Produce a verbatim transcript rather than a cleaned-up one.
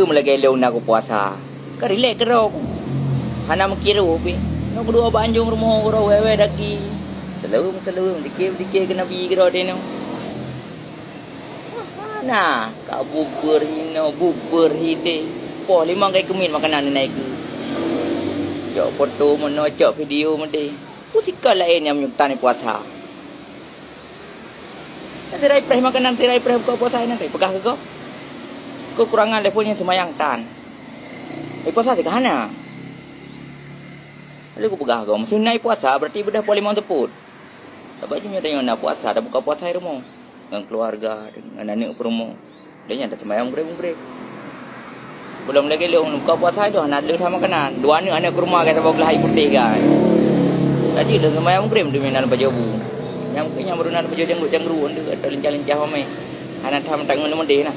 Lagèe lôn na kupuasa. Ka rilek keudroe. Hana meukiroh pih. Nyoe keudua bak anjong rumoh keudroe wèe-wèe daki. Saleuem-saleuem, dikir-dikir keu Nabi keudroe teunoe. Hana, ka bubur hinoe, bubur hideh. Poh limong kai keumiet makanan na ikeu. Cok foto meunoe, cok video meudeh. Peue sikal laén nyang meunyoe tan puasa. Sira ipreh makanan, sira ipreh buka puasa nyan, tapi peugah keu gob. Keukurangan lé phôn nyang seumayang tan. Tapi puasa teuka hana. Lalu kupeugah gob, meuseu na puasa berarti beudah poh limong seupôt. Sabab jih meunyoe tanyoe na puasa, tabuka puasa di rumoh. Ngon keuluwarga, ngon aneuk peurumoh. Dan nyan taseumayang Maghrib-Maghrib. Belom lagèe lôn, buka puasa lôn hana lheueh that makanan. Dua aneuk, aneuk kurma ka saboh glah air putéh kan. Jadi lôn seumayang Maghrib tu meunan pajoh bu. Nyang mungkin nyang baru na pajoh janggut-janggut, atau lincah-lincah wamé. Hana that meutanggong meudeh nah.